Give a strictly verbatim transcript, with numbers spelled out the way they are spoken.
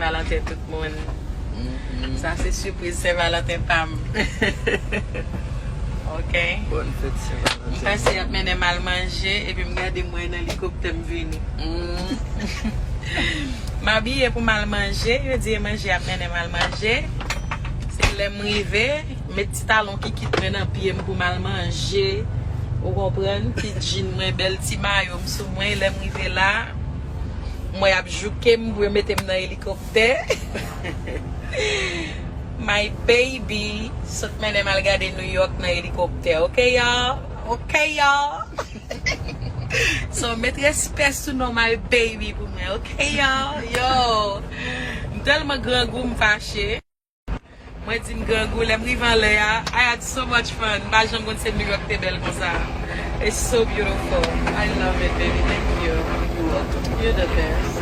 Valanten tout moun. Sa se sipriz Sen Valanten pa m. Ok. Bòn fèt Sen M Valanten. Panse y ap mennen m al manje, epi m gade m wè nan elikoptè m vini. M abiye pou m al manje, yo di e manje y ap mennen m al manje. Se lè m rive, met ti talon kikit mwen nan pye m pou m al manje. Ou konprann? Ti djin mwen, bèl ti mayo m sou mwen. Lè m rive la, m wè y ap jouke m pou yo mete m nan elikoptè. My baby sot mennen m al gade New York nan elikoptè. Ok, y'all? Ok, y'all? So, met respè sou non my baby pou mwen. Ok, y'all? Yo, m tèlman grangou, m fache. Mwen di m grangou, lè m rive anlè a, I had so much fun. M pa janm konn se New York te bèl konsa. It's so beautiful. I love it, baby. Thank you. You're welcome. You're the best.